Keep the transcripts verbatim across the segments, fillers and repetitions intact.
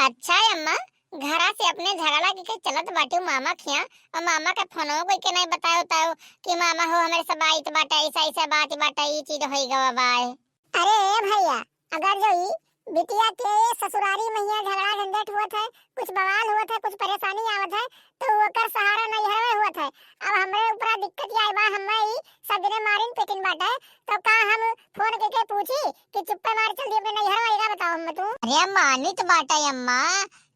अच्छा अम्मा, घरा से अपने झगड़ा के, के चलत बाटिउ मामा खिया, और मामा के फोनो कोई के नहीं बतायो तायो कि मामा हो हमरे सब आइत बाटे, ऐसा ऐसा बात बाटे, ई चीज होई गवा बाय। अरे ए भैया, अगर जो ई बिटिया के ससुरारी में हियाँ झगड़ा झंझट हुवत है, कुछ बवाल हुवत है, कुछ परेशानी आवत है, तो ओकर सहारा नैहरवे हुवत है। अब हमरे ऊपरा दिक्कत ई आए बा, हम्मे ई सब दिने मारिन पीटिन बाटे, तो का हम फोन के के पूछी कि चुप्पे मार चल दी अपने नैहरवा, एका बताओ हम्मे तू। अरे मानित बाटे अम्मा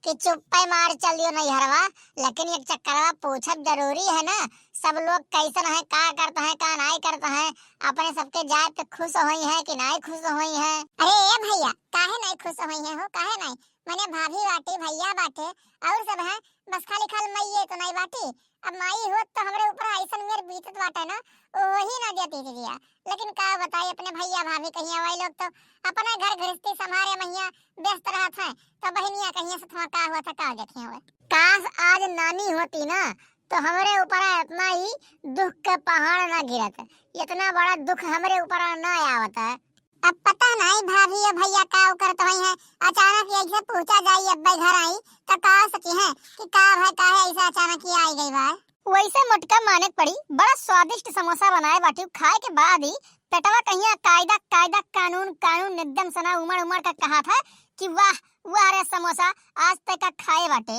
कि चुप्पे मार चल दियो नैहरवा, लेकिन एक चक्करवा पूछब जरूरी है ना, सब लोग कैसन है, का करत है, का नाई करत है, अपने सबके जाए पे खुश होई है कि नाई खुश होई है। अरे ए भैया, काहे नाई खुश होई है हो, काहे नाई? मने भाभी बाटी, भैया बाटे, और सब है, बस खाली खाल मइये तो नाई बाटी। अब माई होत तो हमरे ऊपर ऐसन मेर बीतत बाटे ना, ओ वही ना देती दीदिया। लेकिन का बताई, अपने भैया भाभी कहिया वही लोग तो अपने घर गृहस्थी संभारे में हियाँ व्यस्त रहत है, तो बहिनिया कहिया से थोड़ा का हुआ था, का देखे हुए। काश आज नानी होती ना, तो हमरे ऊपर इतना ही दुख के पहाड़ ना गिरत, इतना बड़ा दुख हमरे ऊपर ना आवत है। अब पता नहीं भाभी और भैया का करत होई हैं, अचानक ऐसे पूछा जाई अब्बे घर आई, तो का सोची हैं कि का भाई काहे ऐसे अचानक ही आई गई बा। वैसे मोटका माने के पड़ी, बड़ा स्वादिष्ट समोसा बनाए बाटी, खाए के बाद ही पेटवा कहिया कायदा कायदा, कानून कानून, एकदम सना उमड़ उमड़ के कहा था कि वाह वाह रे समोसा, आज तक का खाए बाटे।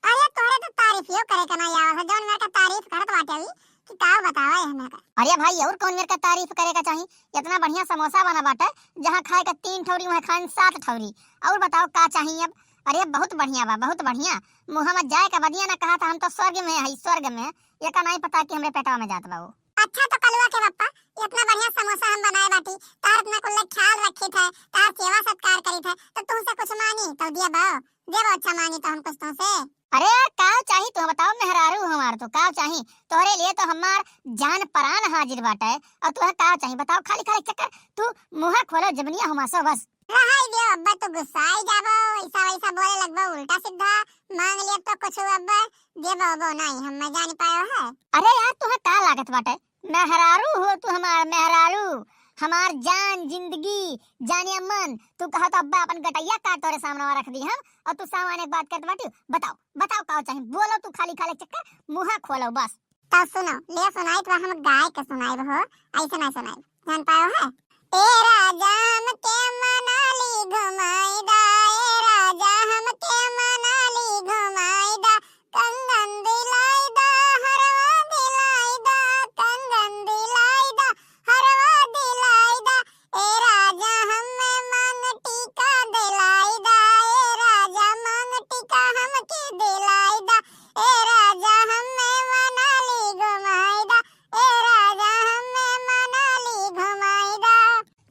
अरे तोहरे तो तारीफियो करे के ना आवत है, जौन मेरे का तारीफ करत बाटे अभी कि का बतावा है हमें का। अरे भाई, और कौन मेरे का तारीफ करे का चाही? इतना बढ़िया समोसा बना बाटे, जहाँ खाए का तीन ठौरी, वहाँ खाएन सात ठौरी। और बताओ का चाही अब? अरे बहुत बढ़िया बा, बहुत बढ़िया। मुँह में जाए का बदिया ना कहा था, हम तो स्वर्ग में है, स्वर्ग में। ये का नहीं पता कि हमरे पेटवा में जात बा वो। अच्छा तो कलुआ के पप्पा, इतना बढ़िया समोसा हम बनाए बाटी, तार इतना कुल्ला ख्याल रखी थे, तार सेवा सत्कार करी थे, तो तुमसे कुछ मांगी तो दिया बा, देबो अच्छा मांगी तो हम कुछ तुमसे। अरे का चाही तू बताओ, मेहरारू हमार तो का चाही? तोहरे लिए तो हमार जान परान हाजिर बाटे। और तुहे का चाही बताओ, खाली खाली चक्कर, तू मुँह खोलो जबनिया हमासो बस। रहाई दियो अब्बा, तू गुस्साई जाबो, ऐसा वैसा बोले लगबो उल्टा सीधा, मांग लिया तो कुछ अब्बा देबो बो नहीं, हम मैं जान पायो है। अरे यार तुहे का लागत बाटे, मेहरारू हो तू हमार, मेहरारू, हमार जान, जिंदगी, जाने मन। तू कहा तो अब्बा अपन गटैया काट तोरे सामने रख दी हम, और तू सामान एक बात करत बाटी। बताओ, बताओ का चाही, बोलो तू खाली खाली चक्कर, मुँह खोलो बस। तो सुनो, ले सुनाई तो हम गाय के सुनाई हो, ऐसे नहीं सुनाई, जान पायो है। ए राजा हमके मनाली घुमाई दा, ए राजा हमके मनाली घुमाई दा, कंगन दिलाई दा, हरवा दिलाई दा, कंगन दिलाई दा, हरवा दिलाई दा, ए राजा हमें मांग टीका दिलाई दा, ए राजा मांग टीका हमके दिलाई दा, ए राजा हमें मनाली घुमाई दा, ए राजा हमें मनाली घुमाई दा।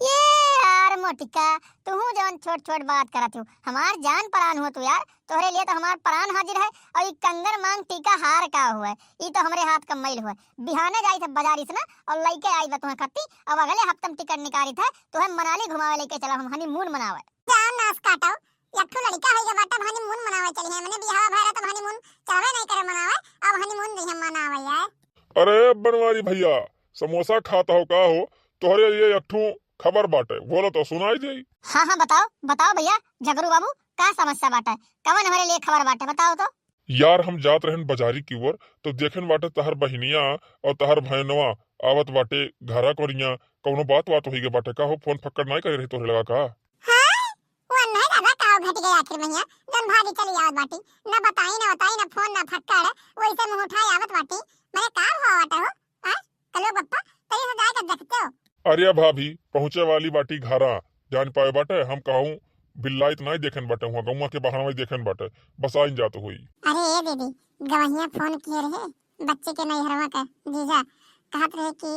ये यार मोटिका, तू जौन छोट छोट बात करत हो, हमार जान परान हो तू यार, तोहरे लिए तो हमार प्राण हाजिर है। और ई कंगन मांग टीका हार का हुआ है, ई तो हमरे हाथ का मैल हुआ है। बिहाने जाई थे बाजारी से ना और लइके आई बा तुम्हें खत्ती, अब अगले हफ्ते में टिकट निकाली थे, तुम्हें मनाली घुमावे लेके चला, हम हनीमून मनावे। जान नास काटो, एक ठो लड़का होई के बाटे, अब हनीमून मनावे चली है, मने बिहावा भरा तब हनीमून चलवे नहीं करे मनावे, अब हनीमून जइहे मनावे यार। अरे बनवारी भैया, समोसा खाता हो का हो? तोहरे लिए एक ठो खबर बाटे, बोलो तो सुनाई देई। हाँ, हाँ, बताओ, बताओ भैया, झगरू बाबू, का समस्या बाटे? कवन हमरे लिए खबर बाटे, बताओ तो। यार, हम जात रहन बाजारी की ओर, तो देखेन बाटे तहर बहिनिया और तहर भैनवा आवत बाटे घरा कोरिया। कौनो बात बात होई गए बाटे का हो? फोन फक्कड़ नाई करे रही तोहरे लगा का? हाँ, वो नहीं दादा, का घट गया आखिर भैया? जौन भाभी चली आवत बाटी, ना बताई, ना बताई, ना फोन, ना फक्कड़, वैसे मुंह उठाए आवत बाटी। मने का हुआ बाटे हो? हाँ? कलो बप्पा, तरी से जाए के देखते हो। अरे भाभी, पहुँचे वाली बाटी घरा, जान पाए बाटे, हम कहूँ बिल्लाइत नाई देखेन बाटे, हुआ गौवा के बहरवा देखेन बाटे, बस आइन जात होई। अरे ए दीदी, गवहिया फोन किए रहे, बच्चे के नैहरवा के जीजा, कहत रहे कि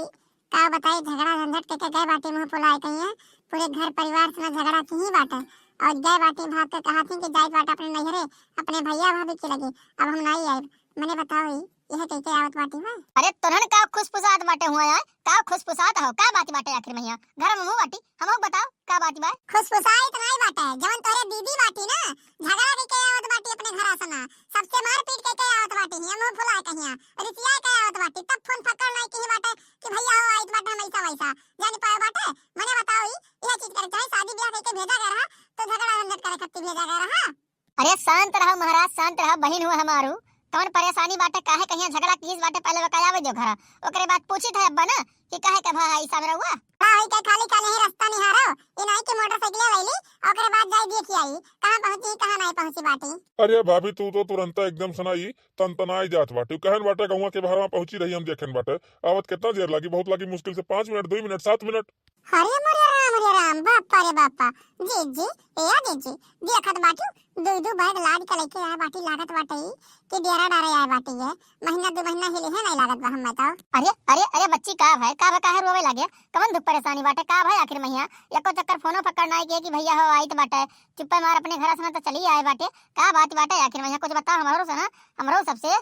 का बताई, झगड़ा झंझट के, के गए बाटी मुंह फुलाए कहिए, पूरे घर परिवार से ना झगड़ा की ही बाटे, और गए बाटी भाग के कहा थी कि जाइत बाटे अपने नैहरे, अपने भैया भाभी के लगे, अब हम नाई आए। मने बताओ ई, यह कह के आवत बाटी बा? अरे तोहन का खुसफुसात बाटे हुआ यार, का खुसफुसात हो, का बात बाटे आखिर में यहाँ? घर में मुँह बाटी, हमहू बताओ का बात बा? खुसफुसात नहीं बाटे, जवन तोहरे दीदी बाटी ना, झगड़ा के के आवत बाटी अपने घरा से ना, सबसे मारपीट के के आवत बाटी, हिया मुँह फुला के हिया, रिसिया के आवत बाटी, तब फोन फक्कड़ नहीं की बाटे कि भैया हो आइत बाटे हम ऐसा वैसा, जानी पाए बाटे? मने बताओ ई, यह चीज करे चाहे शादी ब्याह के भेजा गया रहा, तो झगड़ा झंझट करे खत्ती भेजा गया रहा? अरे शांत रहो महाराज, शांत रहो, बहिन हुआ हमारू। कौन परेशानी बाटे, काहे कहिया झगड़ा किहिस बाटे, पहले ओका आवे दियो घरा, ओकरे बाद पूछित है अब्बा ना कि काहे के भा आई सब रउआ। का होई के खाली खाली ही रास्ता निहारो, ई नाई के मोटरसाइकिल लैली, ओकरे बाद जाई देखी आई कहाँ पहुँची कहाँ नाई पहुँची बाटी। अरे भाभी, तू तो तुरंत एकदम सनाई तनतनाई जात बाटी। कहन बाटे गौवा के बहरवा पहुँची रही, हम देखेन बाटे आवत कितना देर लागी, बहुत लागी, मुश्किल से पाँच मिनट, दुई मिनट, सात मिनट। अरे मोरे राम रे राम, बापा रे बापा। जीजी, ए जीजी, देखत बाटू, दुई दू बैग लाद के लेके आए बाटी, लागत बाटे ई कि डेरा डारे आए बाटी ये। महीना दू महीना हिली है, नहीं लागत बा हमें तो। अरे, अरे, अरे बच्ची, का भाई, का भाई, काहे रोवे लागे? कवन दुख परेशानी बाटे, का भाई आखिर मैया? एको चक्कर फोनो फक्कर नाई किए कि भैया हो आइत बाटे, चुप्पे मार अपने घर से ना तो चली आए बाटे। का बात बाटे आखिर मैया, कुछ बताओ हमरो से ना, हमरो सबसे।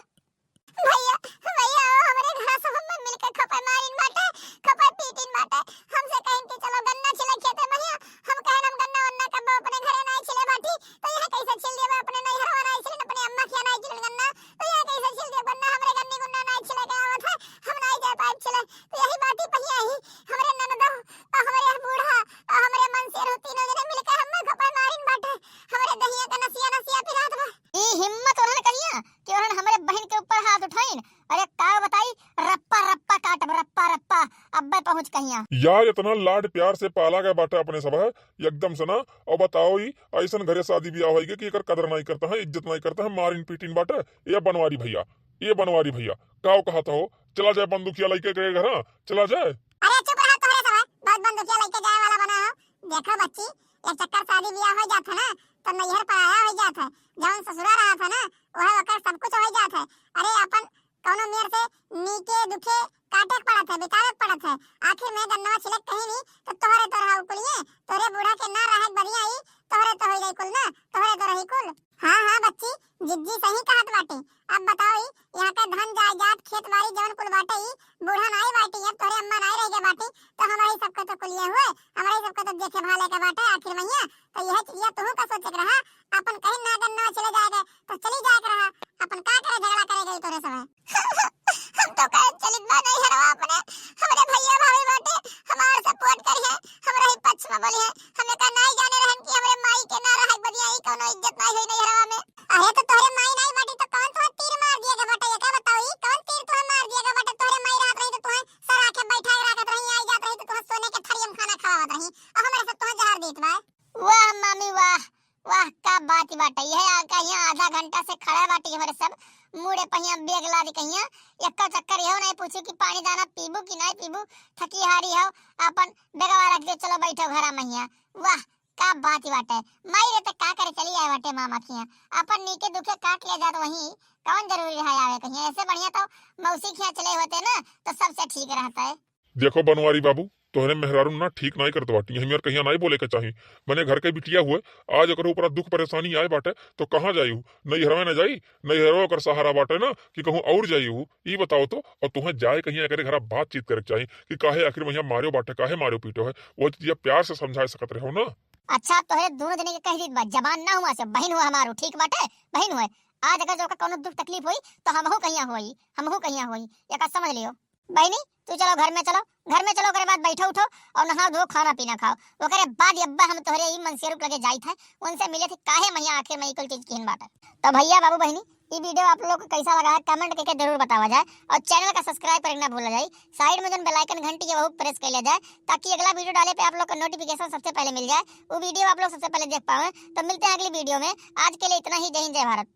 भैया, भैया, ओ हमरे घर से हम मिलके खपे मारिन बाटे, खपे पीटिन बाटे। हमसे कहिन कि चलो गन्ना छिले खेते में, हम कहन हम गन्ना वन्ना कब अपने घरे नाई छिले बाटी, तो यह कैसे छिल दिया अपने नैहरवा नाई छिले, अपने अम्मा के नाई छिले गन्ना, तो यह कैसे छिल दिया गन्ना, हमरे गन्नी गुन्ना नाई छिले के आवत है, हम नाई जा पाइब छिले। तो यही बात ही पहिया ही हमरे ननदो, और हमरे बूढ़ा, और हमरे मनसेर हो, तीनों जने मिलके हमें खपे मारिन बाटे, हमरे दहिया का नसिया नसिया पिरात बा। ई हिम्मत उन्हन कहिया कि उन्हन हमरे बहिन के ऊपर हाथ उठाइन। अरे का बताई, रप्पा रप्पा काटब, रप्पा रप्पा, अब्बे पहुँच कहिया। यार, इतना लाड प्यार से पाला गया बाटे अपने सब है, एकदम से ना। और बताओ, ई ऐसन घरे शादी ब्याह होई गए कि एकर कदर नहीं करता है, इज्जत नहीं करता है, मारिन पीटिन बाटे। ये बनवारी भैया, ये बनवारी भैया, काव कहत हो, चला जाए बंदूकिया लइके के घर, हाँ, चला जाए। अरे चुप रहा, तोहरे सब है, बहुत बंदूकिया लइके जाए वाला बना हो। देखो बच्ची, एक चक्कर शादी ब्याह हो जात है ना, तो नैहर पराया हो जात है, जौन ससुरा रहा था ना, वह ओकर सब कुछ हो जात है। अरे अपन कौनो मेर से नीके दुखे काटे के पड़त है, बितावे के पड़त है। आखिर में गन्नवा छिलक कहीं नहीं, तो तोहरे तो रहा कुलिए, तोहरे बूढ़ा के ना रहे बढ़िया ही, तोहरे तो हो जाई कुल ना, तोहरे तो रही कुल। हाँ, हाँ बच्ची, जिज्जी सही कहत बाटे। अब बताओ ई, यहाँ के धन जायदाद, खेत बाड़ी जौन कुल बाटे ई, बूढ़ा नाई बाटी, अब तोहरे अम्मा नाई रह गए बाटी, तो हमारे सबके तो कुलिए हुए, हमारे सबके तो देखे भाले के बाटे आखिर मैया। तो यह चीजिया तुहू का सोचे के रहा, अपन कहीं ना गन्नवा छिले जाए गए, तो चली जाए के रहा, अपन का करे झगड़ा करे गई तोरे सब। हम तो कहे चलित बा नैहरवा अपने, हमरे भैया भाभी बाटे, हमार सपोर्ट करिहे, हमरा ही पक्ष में बोलिहे। हमें का नाई जाने रहन कि हमरे माई के ना रहे बढ़िया, ई कौनो इज्जत नाई होई नैहरवा में। अरे तो तोहरे माई नाई बाटी तो कौन तोहर तीर मार दिए के बाटे, ये का बताओ, ई कौन तीर तोहर मार दिए के बाटे? तोहरे माई रहत रही तो तोहर सर आके बैठा के रखत रही, आई जात रही तो तोहर सोने के थरिया में खाना खवावत रही, और हमरे सब तोहर जहर देत बा। वाह मामी वाह, वाह, का बात ही बाटे। यह आके यहाँ आधा घंटा से खड़ा बाटी हमरे सब, मुड़े पहिया बैग लाद कहिया, एक्का चक्कर यहो नहीं पूछू कि पानी दाना पीबू कि नहीं पीबू, थकी हारी हो, अपन बेगवा रख दे, चलो बैठो घरा महिया। वाह, का बात ही बाटे। माई रे, त का करे चली आए बाटे मामा खिया, अपन नीके दुखे काट ले जात वहीं, कौन जरूरी रहा आवे कहिया? ऐसे बढ़िया तो मौसी खिया चले होते ना, तो सबसे ठीक रहता है। देखो बनवारी बाबू, तोहरे मेहरारू ना ठीक नाई करत बाटी, हमी और कहिया नाई बोले के चाही। मने घर के बिटिया हुए, आज ओकरे ऊपर दुख परेशानी आए बाटे, तो कहाँ जाई हु? नैहरवे न जाई? नैहरवे ओकर सहारा बाटे ना, कि कहूँ और जाई हु? ई बताओ तो। और तुहें जाए कहिया एकरे घरा बातचीत करे के चाही कि काहे आखिर महिया मार्यो बाटे, काहे मार्यो पीटो है, वो चीज प्यार से समझाए सकत रहो ना। अच्छा, तोहरे दोनों जने के कह दीत बा, जबान ना हुआ से, बहिन हुआ हमारू, ठीक बाटे, बहिन हुए। आज अगर जो का कौनो दुख तकलीफ होई, तो हमहू कहिया होई, हमहू कहिया होई, एका समझ लियो। बहिनी, तू चलो घर में चलो, घर में चलो, ओकरे बाद बैठो उठो और नहाओ धो, खाना पीना खाओ। ओकरे बाद अब्बा हम तोहरे ई मनसेरू के लगे जाइत है, उनसे मिले थे काहे महिया आखिर में ई कुल चीज किहन बाटे। तो भैया बाबू बहिनी, ई वीडियो आप लोग को कैसा लगा है, कमेंट करके जरूर बतावा जाए और चैनल का सब्सक्राइब करके ना भूला जाए। साइड में जौन बेल आइकन घंटी है, वहू प्रेस कर लिया जाए, ताकि अगला वीडियो डाले पे आप लोग को नोटिफिकेशन सबसे पहले मिल जाए, वो वीडियो आप लोग सबसे पहले देख पावे। तो मिलते हैं अगली वीडियो में, आज के लिए इतना ही। जय हिंद, जय भारत।